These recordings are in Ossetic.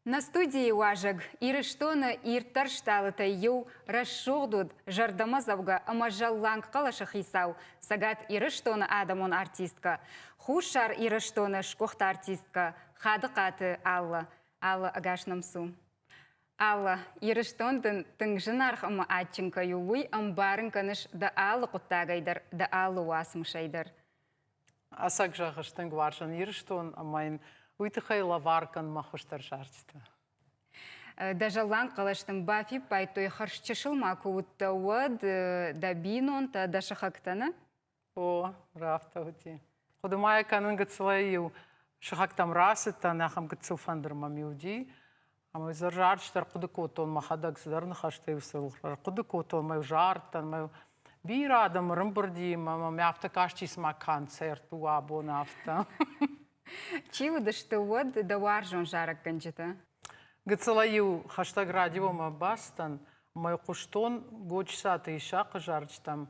Нӕ студийы уазӕг Ирыстоны ирддӕр стъалытӕй иу рӕсугъд уыд, зӕрдӕмӕдзӕугӕ ӕмӕ зӕлланг хъӕлӕсы хицау, Цӕгат Ирыстоны адӕмон артисткӕ, Хуссар Ирыстоны сгуыхт артисткӕ Хадыхъаты Аллӕ. Аллӕ, ӕгас нӕм цу. Аллӕ, Ирыстон дын тынг зынаргъ ӕмӕ адджын кӕй у, уый ӕмбарын кӕныс дӕ алы хъуыддагӕй дӕр, дӕ алы уацмысӕй дӕр. Ӕцӕг зӕгъыс, тынг уарзын Ирыстон ӕмӕ йын уый тыххӕй лӕвар кӕн мӕ хуыздӕр зарджытӕ. Дӕ зӕлланг хъӕлӕс дын бафиппайдтой, хӕрзчысыл ма куы уыдтӕ, уӕд дӕ бинонтӕ, дӕ сыхӕгтӕ, нӕ? О, афтӕ уыди. Хъуыды ма йӕ кӕнын гыццылӕй-иу сыхӕгтӕм рацыдтӕн, ахӕм гыццыл фӕндыр мӕм уыди. Ӕмӕ дзы зарджытӕ ӕрхъуыды кодтон, мӕхӕдӕг цыдӕр ныхӕстӕ-иу сыл ӕрхъуыды кодтон, мӕ зардтӕн, мӕ бирӕ адӕм ӕрӕмбырди, ӕмӕ мӕм афтӕ касти, цыма концерт у абон афтӕ. Чи уыдысты уӕд дӕ уарзон зарӕггӕнджытӕ? Гыццылӕй-иу хӕстӕг радиомӕ бацыдтӕн, ӕмӕ хъуыстон Годжысаты Исахъы зарджытӕм,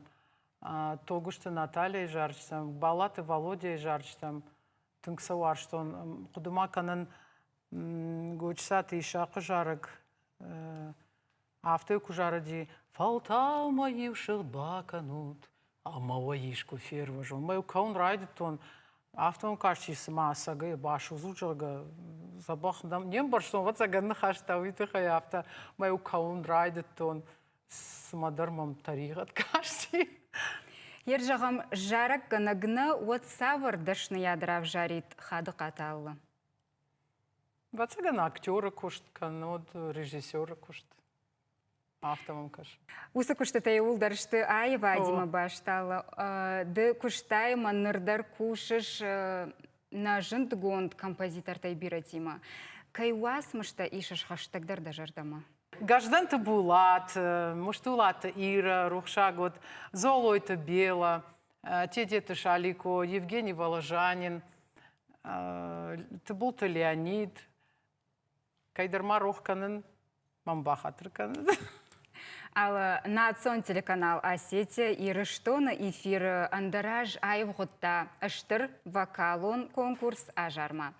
Тогуызты Натальяйы зарджытӕм, Балаты Валодяйы зарджытӕм. Тынг сӕ уарзтон. Хъуыды ма кӕнын Гочсаты Исахъы зарӕг афтӕ куы зарыди: «Фӕлтау мӕ иу сыгъд бакӕнут, ӕмӕ уӕ искуы фервӕзон». Мӕ кӕуын райдыдтон, афтӕ мӕм касти, цыма ӕцӕгӕй басудзут, зӕгъгӕ, дзӕбӕх не мбӕрстон, ӕвӕццӕгӕн, ныхӕстӕ уый тыххӕй афтӕ мӕ кӕуын райдыдтон, цымӕдӕр мӕм тӕригъӕд касти. Ер зӕгъӕм, зарӕггӕнӕг нӕ, уӕд цавӕр дӕсныйад равзарид Хадыхъаты Аллӕ? Ӕвӕццӕгӕн, актеры куыст кӕннод режиссеры куыст. Афтӕ мӕм кӕсы. Уыцы куыстытӕ иууылдӕр сты аивадимӕ баст, Аллӕ. Ды куыстай ӕмӕ ныр дӕр кусыс нӕ зындгонд композитортӕй бирӕтимӕ. Кӕй уацмыстӕ исыс хӕстӕгдӕр дӕ зӕрдӕмӕ? Гӕздӕнты Булат, Мыстулаты Ира, рухсаг уыд, Золойты Бела, Тедеты Шалико, Евгений Воложанин, Тыбылты Леонид. Кӕйдӕр ма рох кӕнын, мӕм бахатыр кӕнын. Алы национ телеканал Осетия Ирыстоны эфиры ӕндӕраз аивгъуыдта стыр вокалон конкурс Азарма.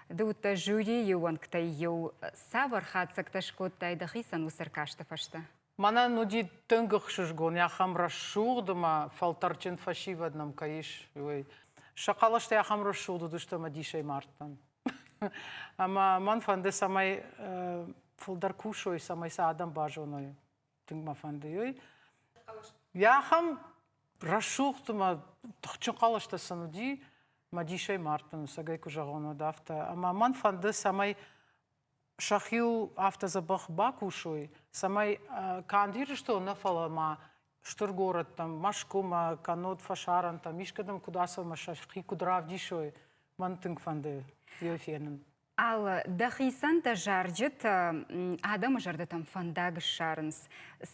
Ды уыдтӕ жюрийы уӕнгтӕй иу. Цавӕр хатдзӕгтӕ скодтай дӕхицӕн уыцы ӕркасты фӕстӕ? Мӕнӕн уыди тынг ӕхсызгон, ахӕм рӕсугъд ӕмӕ фӕлтӕрджын фӕсивӕд нӕм кӕй ис, уый. Сӕ хъӕлӕстӕ ахӕм рӕсугъд уыдысты ӕмӕ дисӕй мардтӕн. Ӕмӕ мӕн фӕнды, цӕмӕй фылдӕр кусой, цӕмӕй сӕ адӕм базоной. Тынг мӕ фӕнды, уый. Ахӕм рӕсугъд ӕмӕ тыхджын хъӕлӕстӕ сын уыди, мӕ дисӕй мардтӕн, ӕцӕгӕй куы зӕгъон, уӕд афтӕ. Ӕмӕ мӕн фӕнды, цӕмӕй сӕхиуыл афтӕ дзӕбӕх бакусой, цӕмӕй канд Ирыстон нӕ, фӕлӕ ма стыр горӕттӕм, Мӕскуымӕ, кӕннод фӕсарӕнтӕм, искӕдӕм куыд ацӕуӕм, сӕхи куыд равдисой, мӕн тынг фӕнды йӕ фенын. Аллӕ, дӕхицӕн дӕ зарджытӕ адӕмы зӕрдӕтӕм фӕндаг ссарынц.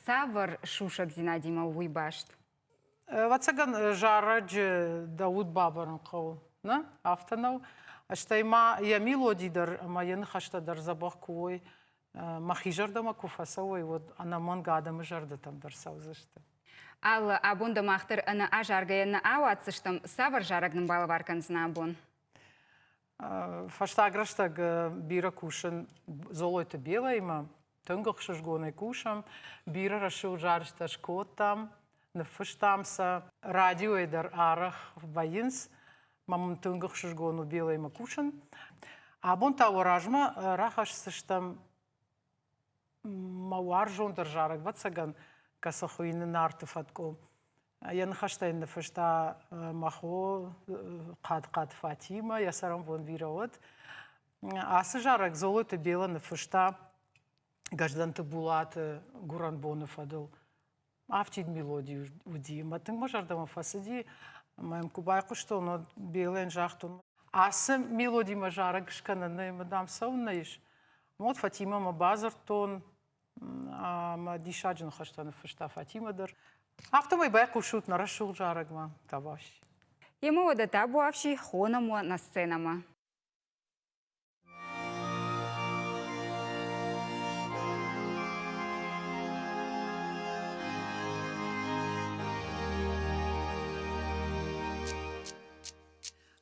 Цавӕр сусӕгдзинадимӕ у уый баст? Ӕвӕццӕгӕн, зарӕджы дӕ уд бавӕрын хъӕуы, нӕ? Афтӕ нӕу? Стӕй ма йӕ мелоди дӕр ӕмӕ йӕ ныхӕстӕ дӕр дзӕбӕх куы уой, мӕхи зӕрдӕмӕ куы фӕцӕуой, уӕд ӕнӕмӕнг адӕмы зӕрдӕтӕм дӕр цӕудзысты. Аллӕ, абон дӕ мах дӕр ӕнӕ азаргӕйӕ нӕ ауадздзыстӕм. Цавӕр зарӕг нын балӕвар кӕндзынӕ абон? Фӕстаг рӕстӕг бирӕ кусын Золойты Белаимӕ. Тынг ӕхсызгонӕй кусӕм. Бирӕ рӕсугъд зарджытӕ скодтам, ныффыстам сӕ. Радиойы дӕр арӕх вӕййынц. Мӕ мын тынг ӕхсызгон у Белаимӕ кусын. Абон та уӕ размӕ рахӕсдзыстӕм мӕ уарзондӕр зарӕг, ӕвӕццӕгӕн, кӕцы хуыйны Нарты фӕткъуы. Йӕ ныхӕстӕ йын ныффыста мӕ хо Хъӕдхъӕд Фатимӕ, йӕ цӕрӕнбон бирӕ уӕд. Ацы зарӕг Золойты Бела ныффыста Гӕздӕнты Булаты гуырӕнбоны фӕдыл. Афтид мелоди уыди ӕмӕ тынг мӕ зӕрдӕмӕ фӕцыди. Ӕмӕ йӕм куы байхъуыстон, уӕд Белӕйӕн загътон, ацы мелодимӕ зарӕг скӕнӕн нӕй ӕмӕ дам цӕуыннӕ ис. Уӕд Фатимӕмӕ бадзырдтон, ӕмӕ диссаджы ныхӕстӕ ныффыста Фатимӕ дӕр. Афтӕмӕй байхъусут нӕ рӕсугъд зарӕгмӕ, табуафси. Ема уӕдӕ табуафси хонӕм уӕ нӕ сценӕмӕ.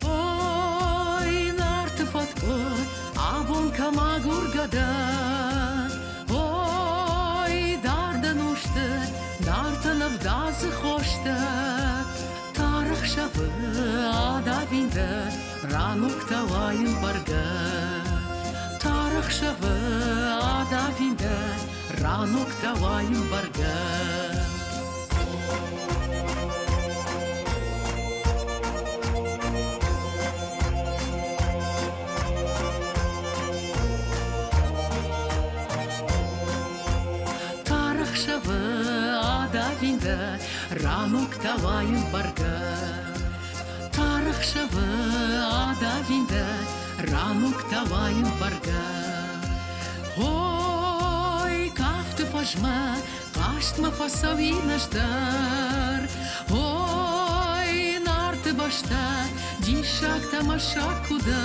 Ой, Нарты фӕткъуы, абон Кӕм агургӕ дӕ? Ой, дард ӕнусты Нартӕн ӕвдадзы хостӕ, Тар ӕхсӕвы адавин дӕ, Рӕмыгътӕ уайын бӕргӕ. Тар ӕхсӕвы адавин дӕ, Рӕмыгътӕ уайын бӕргӕ. Тар ӕхсӕвы адавин дӕ, Рӕмыгътӕ уайын бӕргӕ. Тар ӕхсӕвы адавин дӕ, Рӕмыгътӕ уайын бӕргӕ. Ой, кафты фӕзмӕ, хъазтмӕ фӕцӕуин ӕз дӕр. Ой, Нарты бӕстӕ, диссаг тамашаг куы дӕ.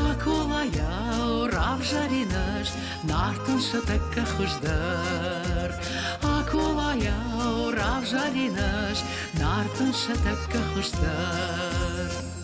Аколайау равзарин ӕз Нартӕн сӕ тӕккӕ хуыздӕр. Аколайау равзарин ӕз Нартӕн сӕ тӕккӕ хуыздӕр.